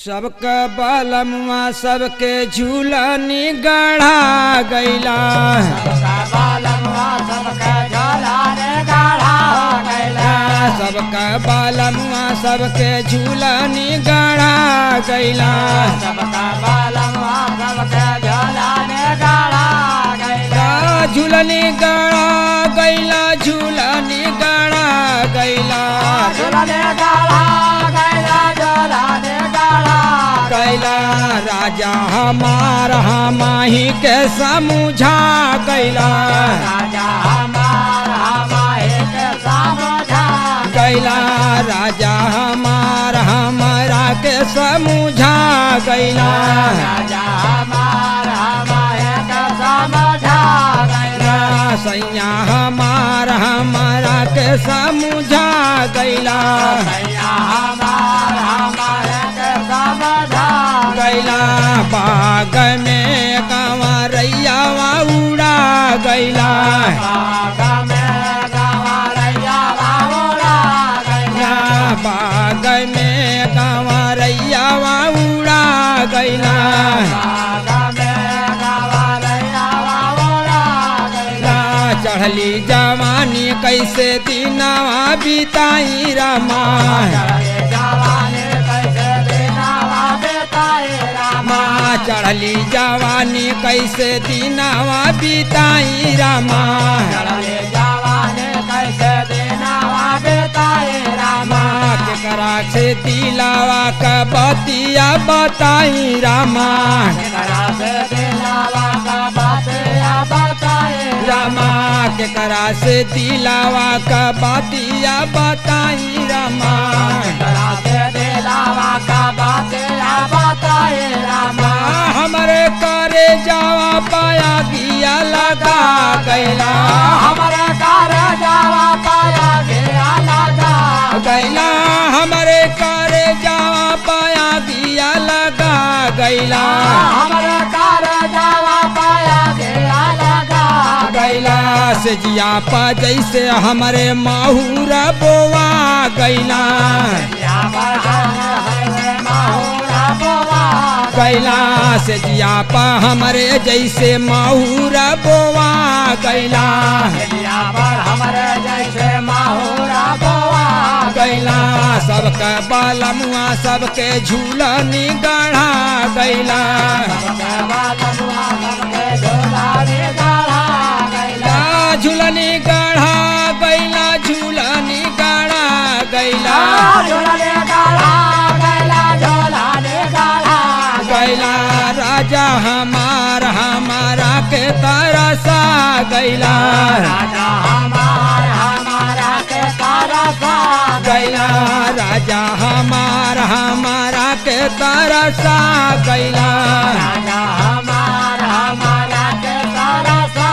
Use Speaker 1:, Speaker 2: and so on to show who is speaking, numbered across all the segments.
Speaker 1: सबके बलमुआ सबके झूलनी गढ़ा गैला।
Speaker 2: सबका बालमुआ सबके झूलनी गढ़ा गैला।
Speaker 1: सबके बलमुआ सबके झूलनी गढ़ा गैला।
Speaker 2: सबका बालमुआ सबके झूलनी गढ़ा गैला।
Speaker 1: झूलनी गढ़ा गैला, झूलनी गढ़ा गैला।
Speaker 2: झूलनी गढ़ा गैला, झूलनी गढ़ा
Speaker 1: गैला। राजा हमार हमाही के समझा गैला।
Speaker 2: राजा हमार हमाही के समझा
Speaker 1: गैला। राजा हमार हमारा के समझा गैला।
Speaker 2: राजा हमार हमाही के समझा गैला।
Speaker 1: सैया हमार हमारा के समझा गैला।
Speaker 2: सैया हमार हमारा के समझा
Speaker 1: गैला। बाग में कंवरैया उड़ा गैला।
Speaker 2: बाग में कंवरैया उड़ा गैला।
Speaker 1: बाग में कंवरैया उड़ा गैला।
Speaker 2: बाग में कंवरैया उड़ा गैला।
Speaker 1: चढ़ली जवानी कैसे दिनवा बिताई रामा।
Speaker 2: चढ़ली जवानी कैसे दिनवा बिताई रामा।
Speaker 1: चढ़ली जवानी कैसे दिनवा बिताई रामा।
Speaker 2: चढ़ली जवानी कैसे दिनवा बिताई रामा।
Speaker 1: केकरा से दिलावा का बतिया बताई रामा।
Speaker 2: केकरा से दिलावा का बतिया बताई
Speaker 1: रामा। केकरा से दिलावा का बतिया बताई रामा।
Speaker 2: केकरा से दिलावा का बतिया बताई रामा।
Speaker 1: हमरे करे जावा पाया गिया लगा गैला।
Speaker 2: हमरे करे जावा पाया गिया लगा
Speaker 1: गैला। हमरे करे जावा पाया गिया लगा गैला।
Speaker 2: हमरे करे जावा पाया गिया लगा
Speaker 1: गैला। से जिया पा जैसे हमरे माहूरा बोवा गैला। गैला। से जिया पा हमरे जैसे माहूरा बोवा गैला। गैला। सबके बालमुआ सबके झूलनी गढ़ा गैला। झूलनी गढ़ा गैला, झूलनी गढ़ा गैला। गैला। राजा हमार हमारा के तरसा गैला।
Speaker 2: राजा हमार हमारा के तरसा
Speaker 1: गैला। राजा हमार हमारा के तरसा गैला।
Speaker 2: राजा हमार हमारा के तरसा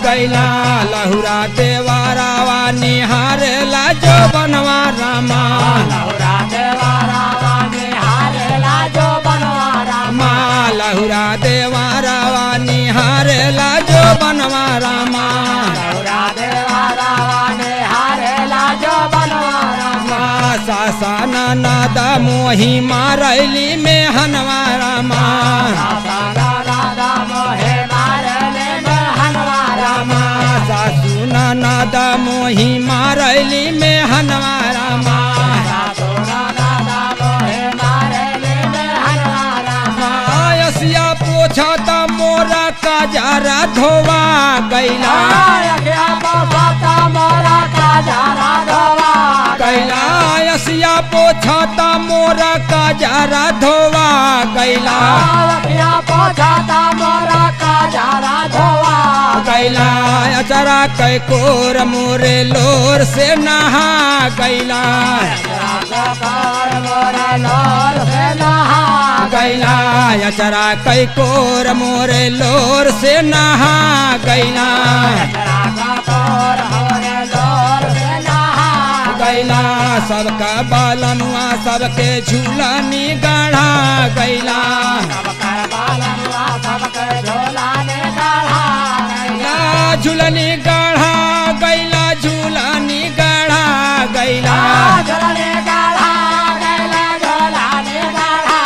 Speaker 1: गैला। लहुरा देवारावा निहारेला जो बनवा रामा।
Speaker 2: लहुरा देवारावा निहारेला जो बनवा रामा।
Speaker 1: लहुरा देवारावा निहारेला जो बनवा रामा।
Speaker 2: लहुरा देवारावा निहारेला जो बनवा रामा।
Speaker 1: सासा नादा मोही मारैली में हनवा रामा।
Speaker 2: सासा नादा मोहे मारैली में हनवा रामा।
Speaker 1: सासू नादा मोही मारैली में हनवा रामा।
Speaker 2: सासू नादा मोहे मारैली में हनवा रामा।
Speaker 1: आयसिया पोछा मोरा काजरा धोवा गैला।
Speaker 2: आयसिया पोछा मोरा काजरा धोवा
Speaker 1: गैला। आयसिया पोछा मोरा काजरा धोवा गैला।
Speaker 2: आयसिया पोछा मोरा काजरा धोवा
Speaker 1: गैला। अचरा कै कोर मोरे लोर से नहा गैला। गैला। अचरा कै कोर मोरे लोर से नहा गैला। गैला। सबका बालमुआ सबके झूलनी गढ़ा गैला। झूलनी गढ़ा गैला, झूलनी गढ़ा गैला।
Speaker 2: झूलनी गढ़ा गैला, झूलनी गढ़ा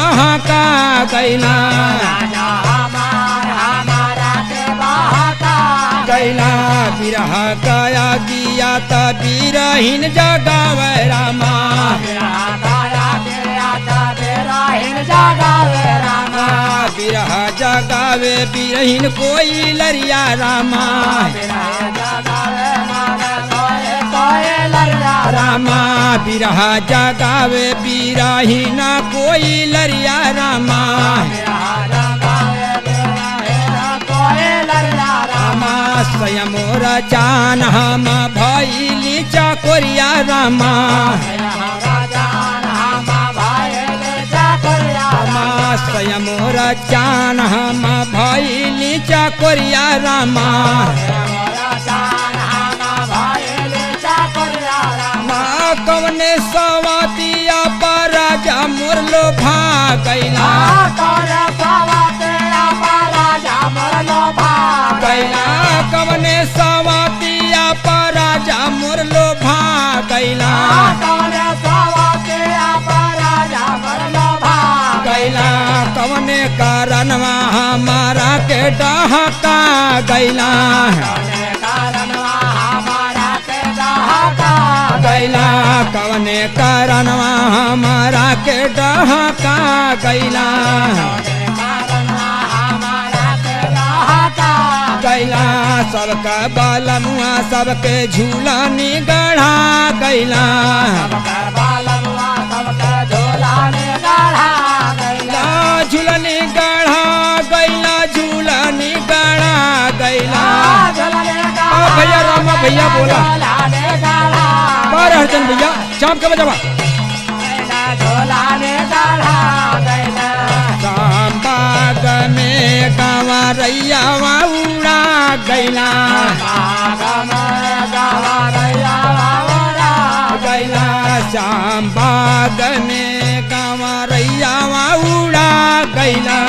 Speaker 1: बहका गैला।
Speaker 2: राजा हमार हमारा के बहका
Speaker 1: गैला। बिरह कया गिया त बिरहिन जगावे रामा।
Speaker 2: बिरह काया गिया त बिरहिन जगावे रामा।
Speaker 1: बिरह जगावे बिरहिन कोई लरिया रामा।
Speaker 2: बिरह जगावे मारा कोई कोई लरिया
Speaker 1: रामा। बिरह जगावे बिरहिन कोई लरिया रामा।
Speaker 2: बिरह जगावे बिरहिन कोई लरिया रामा।
Speaker 1: रामा स्वयं चान हम भैली चकोरिया रामा। रामा स्वयं चान हम भैली चकोरिया रामा। माँ कवने सवातिया पर राजा मुरलो भागैला गैला। कवने सवातिया पर राजा मुरलो भागैला गैला। कवने कारणवा हमारा के डहका गैला गैला। कवने कारणवा हमारा के डहका गैला गैला। सबका बालमुआ सबके झूलानी गढ़ा गैला। झूलनी गढ़ा गैला झूलनी गढ़ा गैला। आ भैया रामा भैया बोला बारह हरचंद भैया चाप के बजावा। बाग में गंवरैया उड़ा गैला गैला। श्याम बाग में गंवरैया उड़ा गैला।